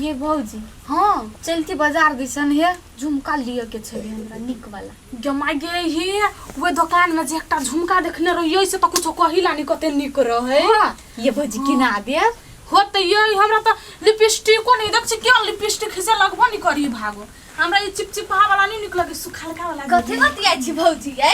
ये भौजी। हाँ। चलती बाजार दिसन हे, झुमका लिअ के छलै हमरा नीक वाला। गे माय गे, हे ओहि दोकान में जे एकटा झुमका देखने रहियै से तऽ कुछो कही ला नहीं, कते नीक रहे। हाँ ये भौजी, किना देब। हो तऽ ये हमरा तऽ लिपस्टिको नहीं देख छी, क्यों लिपस्टिक से लगबो नहीं करी भागो। हमरा ई चिपचिपा वाला नहीं नीक लगे, सुखलका वाला। कथी बतियाइ छी भौजी? ऐ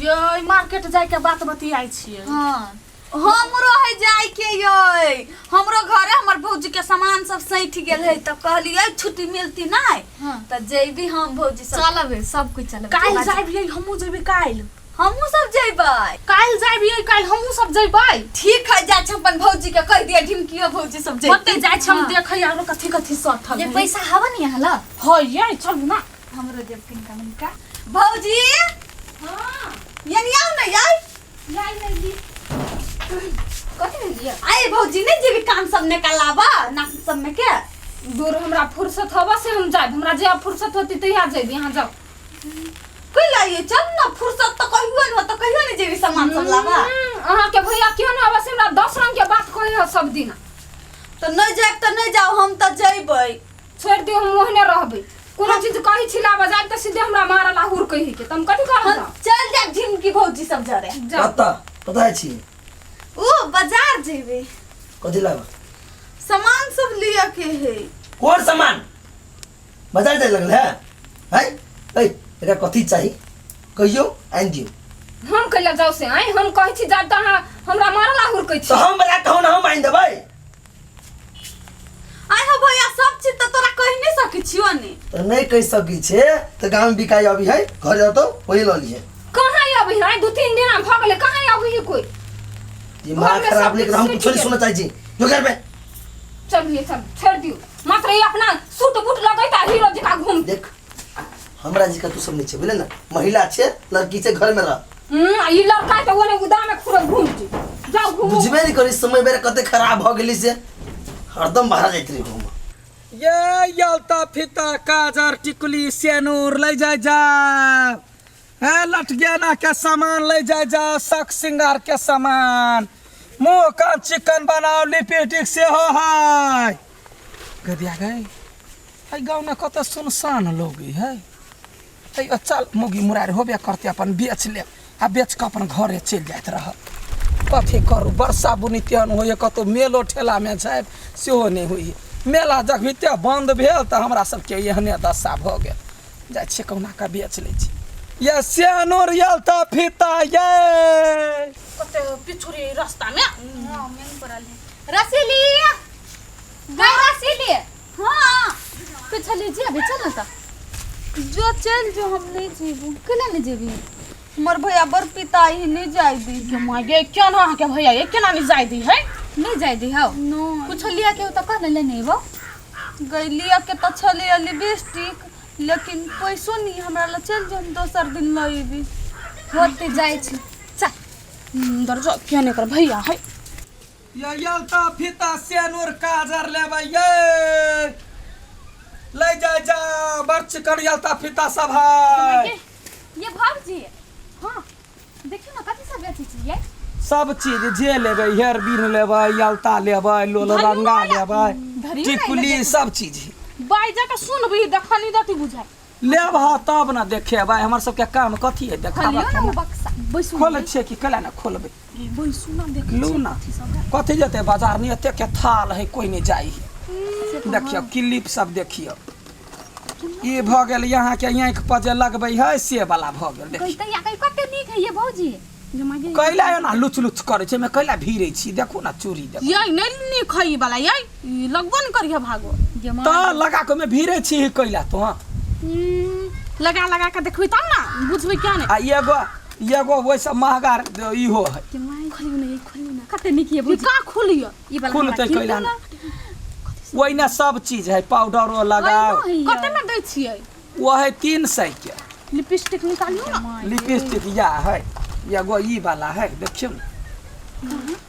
ये मार्केट जाय के बात बतियाइ छियै। हाँ। हमरो है जाय के ये, हमरो घरे हमर भौजी के सामान सब सैठ गेल है, तऽ कहलियै छुट्टी मिलती नहीं। हाँ। तऽ जेबी हम भौजी सब। चलब, सब कुछ चलब। काल्हि जाबियै, हमहूँ जेबै काल्हि। हमहूँ सब जेबै। काल्हि जाबियै, काल्हि हमहूँ सब जेबै। ठीक है, जाइ छी अपन भौजी के कहि दिअ, ढिमकियो भौजी सब जेतै। ओतै जाइ छी हम। हाँ। देखै आरो कथी कथी सठल ये है। पैसा हवा नहीं यहाँ ल। है ये चलू ना। हमरो देब किनका मनका। भौजी। हाँ। यानी आउ ने यार। लाई लाई ली। कथी भेल ये? आए भौजी, नहीं जेबी काम सब निकालाबा नाक सब में के? दूर हमरा फुर्सत हवा से हम जाब, हमरा जे फुर्सत होती तहिया जेबी, यहाँ जाओ। कोई लाइए चल ना, फुर्सत तो कहियो नहीं हो तो कहियो नहीं जेबी सामान सब लाबा। अहाँ के भैया क्यों ना हवा से हमरा 10 रंग के बात कहे है सब दिन। तो नहीं जाब तो नहीं जाओ, हम तो जेबै। छोड़ दियो, हम ओहने रहबै। कोनो चीज कहै छी लाबऽ जाब तऽ सीधे हमरा मारऽ लाहुर कहै के, तऽ हम कथी करब? हम चल जाब झिमकी भौजी सब जरे। जाउ। कतऽ कतऽ छी? ओ बाजार जेबै। कथी लाबऽ? सामान सब लिअ के है। कोन सामान? बाजार जाय लगल है? है ऐ एकरा कथी चाही कहियो, आनि दियौ। हम कैला जाउ से आइ हम कहै छी जाब तऽ अहाँ हमरा मारऽ लाहुर कहै छी। तऽ हम बड़ा कहू ने, हम आनि देबै। आइ हो भैया, सब चीज तऽ तोरा कहि नहीं सकै छियो ने। तऽ नहि कहि सकै छे तऽ गाम में बिकाइ अभी है, घर जतो वही लऽ लिहे। कहाँ अबै है? 2-3 दिन भऽ गेलै, कहाँ अबै है कोई? दिमाग घर में खराब सब नहीं कर, हम किछु कुछो नहीं सटि सुनना चाहै छी, जो घर में। चलिए चल, छोड़ दियौ, मात्र ई अपना सूट बूट लगैता हीरो जकाँ घूम। देख, हमरा जी का तू सब नहीं छे, बुझले ना? महिला छे, लड़की छे, घर में रह। ई लड़का तऽ ओने उदा में खुरल घूम छी, जाउ घूमू। बुझबे नहीं करी समय बेरा कते खराब भ गेली से, हरदम बाहर जाइत रही घूम। ये यलता फीता काजर टिकुली सेनूर ले जाय जा, हे लटगेना के सामान ले जाय जा, शक सिंगार के सामान, मुँह कान चिकन बनाओ, लिपस्टिक सेहो है। गदिया गए है गाँव में कत सुनसान लोग है। है चल मुगी मुरारी होबे करते, अपन बेच ले आ बेच कऽ अपन घरे चलि जाइत रह। कथी करू, वर्षा बुनी तेहन होइए, कतहु मेलो ठेलामे जायब सेहो नहि होइए। मेला जखनिते बन्द भेल तऽ हमरा सबके एहने दशा भऽ गेल। जाइ छियै कहुना कऽ बेच लै छी। ये सेनुर यल तऽ फीता ये। कते पिछुरी रास्ता में। हाँ, मेन पड़ल है। रसीली गई, रसीली। हाँ। कुछ लीजिए अभी, चल ना तो। जो चल जो, हम नहीं जेबू। केना नहीं जेबी? हमर भैया बड़ पिताई है, नहीं जाय दी। गे माय गे, क्यों ना अहाँके भैया ये केना नहीं जाय दी है? नहीं जाय दी हौ? नहीं। कुछ लिया के हो तो कह ले नहीं वो। गैलिया के तो छले लिपस्टिक, लेकिन पैसो नहीं हमरा ला। चल जो, हम दोसर दिन लएबी। होते जाय छी, चल। दर्जो क्यों नहीं कर भैया है। ये यलता फीता सेनुर काजर लेबै ये ले जाय जा, बड़ चिकन यलता फीता सब है। ये भाबजी। हाँ, देखियो ना कथी सब बेचै छी ये? सब चीज जे लेबै, हेयर बिन लेबै, यलता लेबै, लोल रंगा लेबै, धरियो ना। टिकुली सब चीज। बाइ जाके सुनबी देखनी दती बुझाय। लेब ह तब ने देखेबै, हमर सबके काम कथी है देखाबऽ। खोलियो ना ओ बक्सा, बैसू। खोलै छियै कि कैला ने खोलबै? बैसू ना, देख। लू ना, कथी जेतै बाजार नहीं, एते के थाल है, कोई नहीं जाइ है। देखियौ क्लिप सब, देखियौ ई भऽ गेल यहाँ के आँखि पर जे लगबै है से वाला भऽ गेल। देखियौ। कहते या कहि कते नीक है ये भौजी। कैला एना लुच लुच करै छै, मे कैला भीड़ै छी? देखू ना चूड़ी देखू। ये नहीं नीक है ई वाला, ये ई लगबो नहीं करिहे भागो। तऽ लगा के मे भीड़ै छी कैला तो? लगा लगा के देखबी तब ना बुझबै क्या नहीं। आ एगो एगो ओहिसँ महगा इहो है। खोलियो ना, ये खोलियो ना। कते नीक ये ई भौजी। का खोलियो? ई वाला खुलतै हमरा कीन कैला दू ना। ओहिना सब चीज है, पाउडरो लगाओ। ना। कते में दै छियै? वो है 300 के। लिपस्टिक निकालियो ना। लिपस्टिक या है, एगो ई वाला है, देखियौ ने।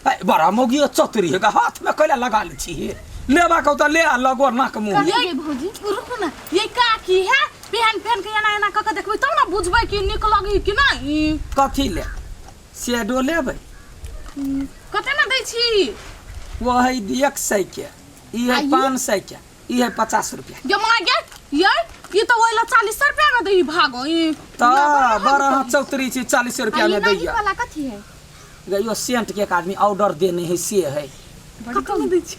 है, बड़ा मौगी चतुरी है, हाथ में कैला लगा लै छी। लेबाक हो तऽ ले आ लगो नाक मुँह। ये भौजी रुकू ना, ये का की है? पहन पहन के एना एना क के देखबै तब ना बुझबै कि नीक लगी कि नहीं। कथी ले सेडो लेबै? कते में दै छी? वो है 100 के, ई है 500 के। ई है 50 रुपया। ये माय गे, ये ई तो ओइला 40 रुपया में दही भागो ई। तऽ बड़ अहाँ चौतरी छी, 40 रुपया में ई दैया। वाला कथी है? गे, यो सेंट के एक आदमी ऑर्डर देने है से है। कत में दै छी?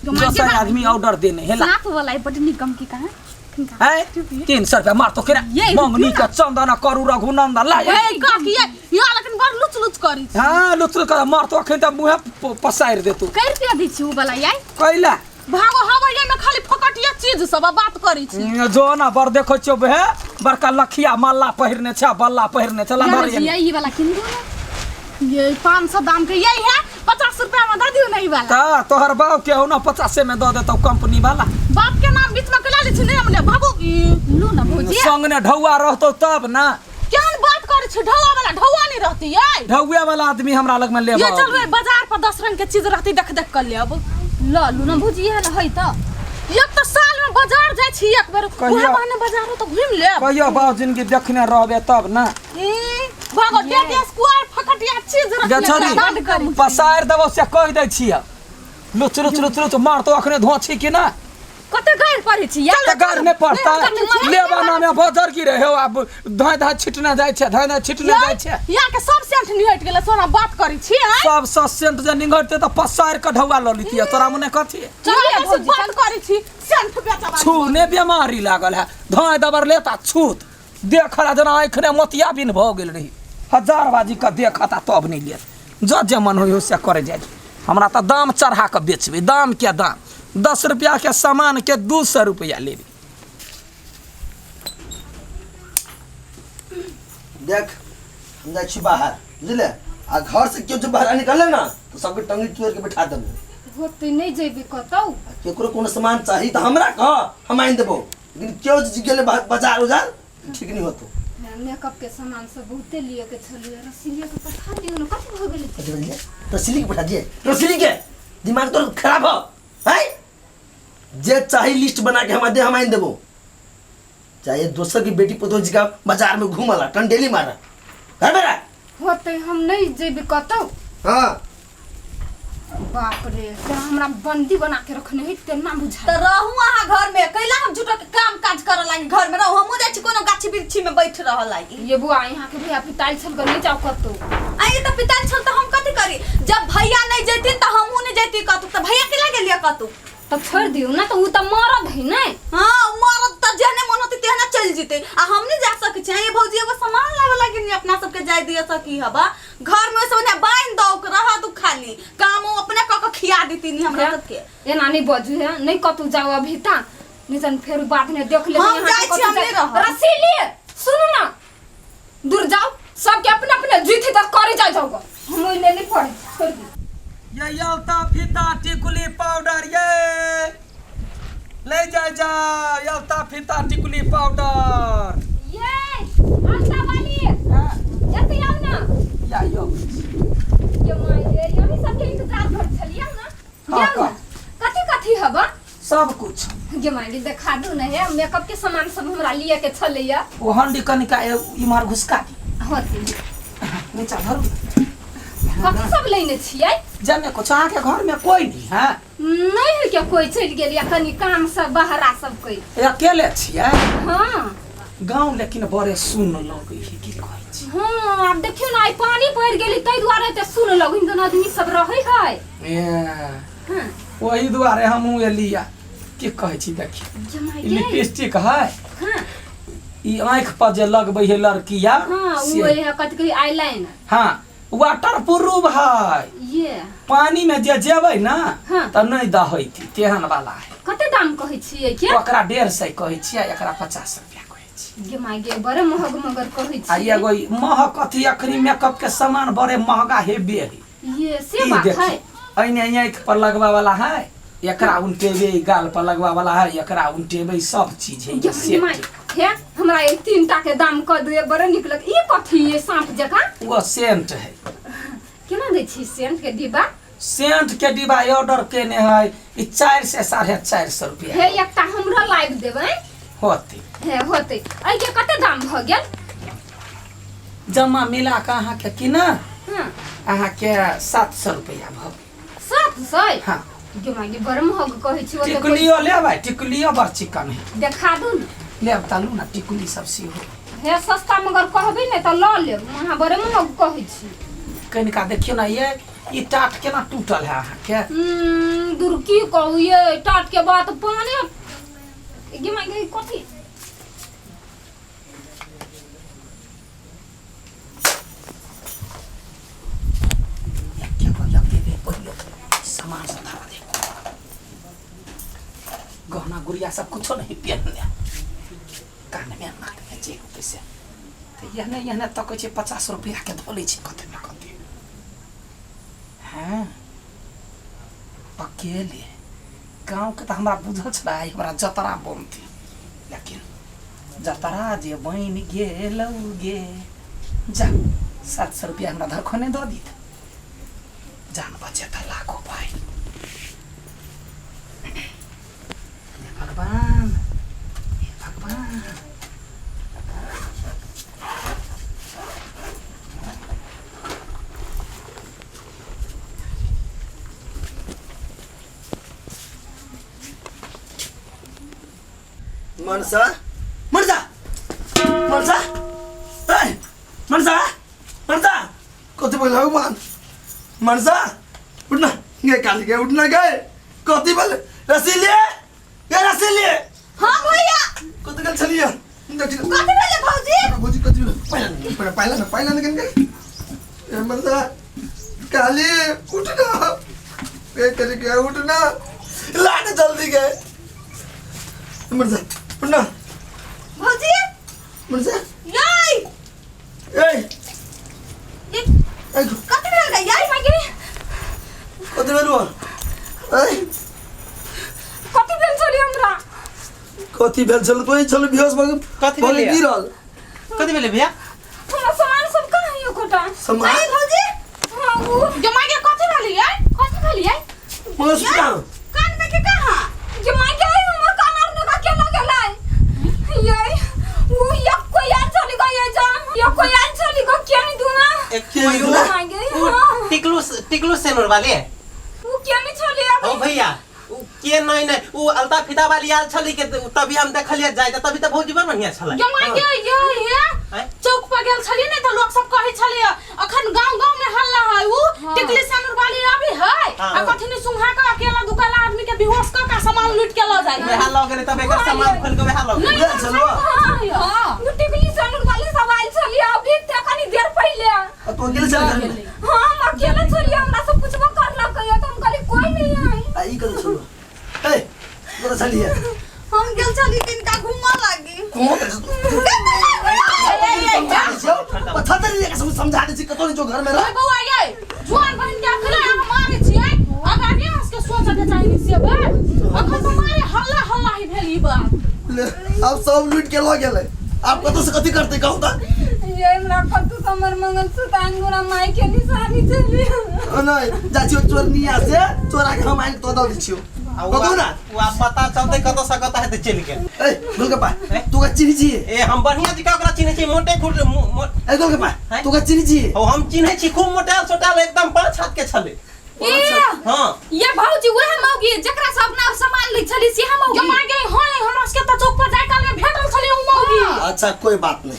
ये माय गे। दोसर आदमी ऑर्डर देने है ला। साँप वाला है, बड नीक गम की कहाँ। है 300 रुपया मार तो केरा। ये मंगनी के चंदन करू रघुनंदन ला। ए काकी, ये यहाँ लेकिन बड़ लुच लुच करी छी। हाँ, लुच कर मार तो अखन तऽ मुँहे पसारि देतू। कै रुपया दै छी उ वाला याई? कैला? भागो हवा, ये में खाली फकटिया चीज सब आ बात करी छी। जो ना बड़ देखै छियौ बे, बड़का लखिया मल्ला पहिरने छै, बल्ला पहिरने छै, ला धर ये ये। ई वाला किन दियौ ने। ये 500 दाम के यही है, 50 रुपया में दे दियो नहीं वाला। तऽ तोहर बाप के हो ना 50 में दऽ देतौ कंपनी वाला। बाप के नाम बीच में कला ले छी नहीं हमने भागो ई। लू ना भौजी। संग ने ढौआ रहतौ तब ना। केहन बात करे छी? ढौआ वाला ढौआ नहीं रहती ये। ढौआ वाला आदमी हमरा लग में लेबा। ये चल रे बाजार पर 10 रंग के चीज रहती, देख देख कर लेब। ल लू ना भौजी, ये है त एक तो साल में बाजार जाय छी एक बेर, कहिया? उहे बहाने बाजारो तो घूम लेब। कहियो बाप जिनगी देखने रहबे तब ना। भागो डेढ़ स्क्वायर फकटिया चीज गे रखले छोरी, बड करी। पसारि देबौ से कहि दै छियै। लुच लुच लुच लुच मार तो अखने धोछी कि ना। कते गारि पड़ै छी यार? तऽ गारि नहि पड़तै? लेबा नामे बजर की रहे हो, आब धाय धाय छिटने जाइ छै, धाय धाय छिटने जाइ छै। यहाँ के सब सेंट निहट गेलै, सोना बात करै छी आँय? सब सँ सेंट जे निंगरतै तऽ पसारि कऽ ढौआ लऽ लितियै, तोरा मने कथी? चल लिअ से भौजी, बात करै छी सेंट बेचबा। छू ने बेमारी लागल है, धाय दबर लेता छूत देखला जेना आँखि ने मोतिया बिन भऽ गेल रही। हजार बाजी कऽ देखत आ तब नहि लेत। जँ जे मन होइ से करे जाइ। हमरा तऽ दाम चढ़ा कऽ बेचबै, दाम के दाम, 10 रुपया के सामान के 200 रुपया लेबै। देख, हम जाइ छी बाहर, बुझले? आ घर से केओ जे बाहर निकले ना तो सबके टंगी तोड़ के बैठा देबो। होतै नहि जेबै कतौ। आ केकरो कोनो सामान चाही तऽ हमरा कह, हम आनि देबो, लेकिन केओ जे गेले बाजार उजार ठीक नहीं होतो। मेकअप के सामान सब बहुते लिए के छलियै, रसीलिया के पठा दियौ ने। कथी भऽ गेलै? कथी बोलिए? रसीली के पठा दिए? रसीली के दिमाग तो खराब हो है। जे चाही लिस्ट बना के हमरा दे, हम आनि देबो। चाहे दोसर की बेटी पुतोह जी का बाजार में घूमला टंडेली मारा घर में रह। होतै हम नहि जेबै कतौ। हाँ। बाप रे, से हमरा बंदी बना के रखने है तेना बुझा। तऽ रहू अहाँ घर में, कैला हम झूठो के काम काज करऽ लागी? घर में रहू, हमहूँ जाइ छी कोनो गाछी वृक्षी में बैठ रहऽ लागी। ये बुआ, यहाँ के भैया पिताल छल गऽ, नहि जाउ कतौ। आ ई तऽ पिताल छल तऽ हम कथी करी? जब भैया नहि जैथिन तऽ हमहूँ नहि जैती कतौ, तऽ भैया केला गेलियै कतौ? तब छोड़ि दियौ ने, तऽ ओ तऽ मरद है ने। हाँ, मरद तऽ जेहने मन होतै तेहने चलि जेतै आ हम नहि जा सकै छी। ये भौजी, एगो सामान लाबे लागी नहि अपना सबके जाय दिअ सकी हबा। घर में ओहिसँ ओहिना बान्हि दऽ ओकरा रहऽ दू, खाली काम ओ अपने कऽ कऽ खिया देती हमरा सबके। एना नहि बजू है, नहि कतौ जाउ अभी ता, नहीं तन फेर बाद में देख लेबै। हम अहाँके जाइ छी, कतौ हम नहि रहब। रसीली सुनू ना, दूर जाओ, सबके अपने अपने जीत है तऽ करे जाय जाओ, हम ओहिमे नहि पड़ै, छोड़ि दियौ। ये यलता फीता टिकुली पाउडर ये ले जाय जा, यलता फीता टिकुली पाउडर। ये अलता वाली, एतऽ आउ ना। या यो। ये माय ये, यही सबके इंतजार कर छलियै ना। हाँ, जाउ ना। कथी कथी हबा? सब कुछ। गे माय, देखा दू ने हे, मेकअप के सामान सब हमरा लिए के छलैया। ओ हंडी कनिका इम्हर घुसका दी। होती। नीचा धरू। कथी सब लेने छियै? जाने कुछ अहाँके घर में कोई नहीं है? नहीं है क्या, कोई चलि गेल या कनी काम सब बहरा सब कोई। अकेले छियै? हाँ। गाँव लेकिन बड़े सुन लगै है, की कहै छी? हाँ, आब देखियौ ने, आइ पानी पड़ि गेलै ताहि दुआरे एते सुन लगै, दोनो आदमी सब रहै है। ए, हाँ। ओही दुआरे हमहूँ एलियै। की कहै छी, देखी। जमाइ ई गे। लिपस्टिक है। हाँ। ई आँखि पर जे लगबै है लड़किया। हाँ, से। ओ है कथी कहै, आईलाइनर। हाँ, वाटर प्रूफ है। ये। पानी में जे जेबै ना, हाँ। तऽ नहि दहैती तेहन वाला है। कते दाम कहै छियै के? ओकरा 150 कहै छियै, एकरा 50 रुपया कहै छियै। गे माय गे, बड़े महग मगर कहै आ छियै। एगो ई महग कथी, अखनी मेकअप के सामान बड़े महगा हेबे है। ये से ई बात देखी, है। एने आँखि पर लगवा वाला है, एकरा उनटेबे, ई गाल पर लगवा वाला है, एकरा उनटेबे, सब चीज है। गे सेट। माय हे, हमरा ई तीनटा के दाम कह दियै, बड़े नीक लग। ई कथी ये साँप जकाँ? वो सेंट है। केना दै छी सेंट के डिब्बा? सेंट के डिब्बा ऑर्डर केने है ई 400 450 रुपया। हे, एकटा हमरो लाबि देबै। होते। हे होतै। एहिके कते दाम भऽ गेल? जमा मिला कऽ अहाँके की ना, हाँ। अहाँके 700 रुपया भऽ गेल। 700? हाँ। गे माय गे बड़ महग कहै छी ओते टिकुलियो लेबै टिकुलियो बड़ चिकन है देखा दू ने लेब तालू ने टिकुली सब सेहो हे सस्ता मगर कहबै ने तऽ लऽ लेब अहाँ बड़े महग कहै छी कनिका देखियौ ने ये ई टाट केना टूटल है अहाँके दूर की कहू ये टाट के बात पानी गे माय गे कथी क्या को लगे पहिले सामान सब धरा दे गहना गुड़िया सब कुछो नहीं पहनले कान में नाक में जे होतै से तऽ एहने एहने तकै छै 50 रुपया के धऽ लै छै कते ने कते हँ अकेले गाँवके तऽ हमरा बुझल छलै आइ हमरा जतरा बनतै लेकिन जतरा जे बनि गेलौ गे जा 700 रुपया हमरा धरखने दऽ दित जान बचे तऽ लाखो पाइ हे भगवान हे भगवान मनसा मनसा मनसा ए मनसा मनसा कति बोल भगवान मनसा उठना गे काली गे उठना गए कति बोल रसीले गे रसीले हाँ भैया कति गल छलिए देखि कथी भेलै भौजी भौजी कति पहिला पहिला पहिला न पहिला न गए ए मनसा काली उठना ए करे के उठना लाने जल्दी गए मनसा उठना भौजी मनसा याई ए ये ए कथी भेल गई याई माय गे कति बेर हो ए कथी भेल छलै हमरा कथी भेल छल तोही छल बेहोश भऽ गेल कथी भऽ भेलै? गिरल कथी भेलै भैया हमरा सामान सब कहाँ है एकोटा सामान आई भौजी हाँ उ गे माय गे कथी भेलियै कथी भेलियै मंगलसूत्र कहाँ कान में के कहाँ गे माय गे हमर कान आर नुका के लग गेलै ये उ एक कोई आल चली गई जा एक कोई आल चली गई के नहीं दूना एक के कोई दूना? माय गे उ हाँ टिकलू टिकलू सेनूर वाले उ के नहीं चली ओ भैया उ के नहीं नहीं उ अलता फिता वाली आयल छली के तभी हम देखलिए जाय त तभी त भौजी बड़ बढ़िया छलै गे माय गे ये ये आँय? चौक पर गेल छलियै ने तऽ लोक सब कहै छलै अखन गांव गांव में हल्ला है उ टिकली सेनुर वाली अभी है हाँ। आ कथी ने सुंघा के अकेला दुकाला आदमी के बेहोश क के सामान लूट के ल जाय वएह लऽ गेलै तब एकर सामान खोलि के वएह लऽ गेलै उएह छलौ हाँ उ टिकली सनुर वाली सब आयल छली अभी ते कनी देर पहिले आ तू अकेले चल घर में हाँ हम अकेले छली हमरा से पूछबो करलक तो हम कहली कोई नहीं है आ ई कथी छलौ ए कतऽ छलियै हम गेल छली किनका घूमऽ लागी कौन पत्थर दे के समझा दे छी कतौ नहीं जो घर में रह बौआ ये जुआन बहन के अखने हम मारे छियै अगाडि हंस के सोचऽ के चाही से बात अखन तो मारे हल्ला हल्ला ही भेल ई बात ले अब सब लूट के ल गेलै आब कतौ से कथी करतै कहू तऽ ये हमरा कतू हमर मंगलसूत्र अंगूरा माई के निशानी चली नहीं जा छियो चोरनिया से चोरा के हम आनि तो दऽ दै छियो आ उ कतौ ना उ आब पता चलतै कतऽ से कतऽ हेतै चलि गेल ए गोलगप्पा तू का चिन्ह छी ए हम बढ़िया जकाँ ओकरा चिन्है छी मोटे खुट ए गोलगप्पा हैं? तू का चिन्ह छी ओ हम चिन्है छी खूब मोटायल सोटायल एकदम 5 हाथ के छलै ए हाँ ये भौजी वह मौगी जकरा से अपना सामान लै छली से हम गे मौगी माय गे हां हमरा सबके तऽ चौक पर जाय काल में भेटल छलै उ मौगी अच्छा कोई बात नहीं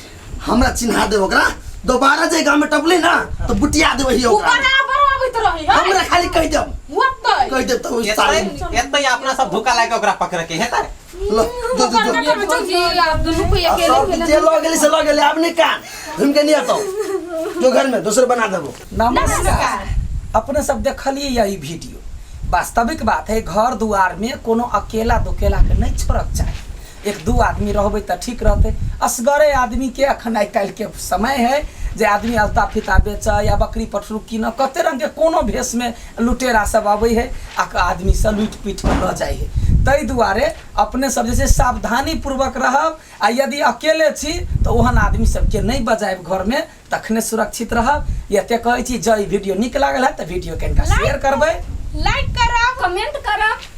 हमरा चिन्हा दे ओकरा दोबारा जे गांव में टपले ना तो बुटिया देबै ही उ ओकरा बराबर आबैत रहे है हमरा खाली कहि देब ओतै कहि देब तऽ ओइ साले एतै एतै अपना सब धोखा लागे ओकरा पकड़ के हेतै ल जो जो जो भौजी आप दुनू को आ अकेले सब भेल जे लऽ गेलै से लऽ गेलै आब नहि कान घुमि के नहि एतौ जो घर में दोसर बना देबो नमस्कार अपने सब देखलिए यही वीडियो वास्तविक बात है घर दुआर में कोनो अकेला दुकेला के नहीं छोड़क चाही एक दू आदमी रहबै तऽ ठीक रहतै असगरे आदमी के अखन आइ काल्हि के समय है जे आदमी अलता फिता बेचै या बकरी पठरू कीनऽ कते रंग के कोनो भेष में लुटेरा सब अबै है आ आदमी सब लूटि पीट कऽ लऽ जाइ है ताहि दुआरे अपने सब जे छै सावधानी पूर्वक रहब आ यदि अकेले छी तऽ ओहन आदमी सबके नहि बजायब घरमे तखने सुरक्षित रहब एते कहै छी जँ ई वीडियो नीक लागल है तऽ वीडियो कनिका शेयर करबै लाइक करब कमेंट करब।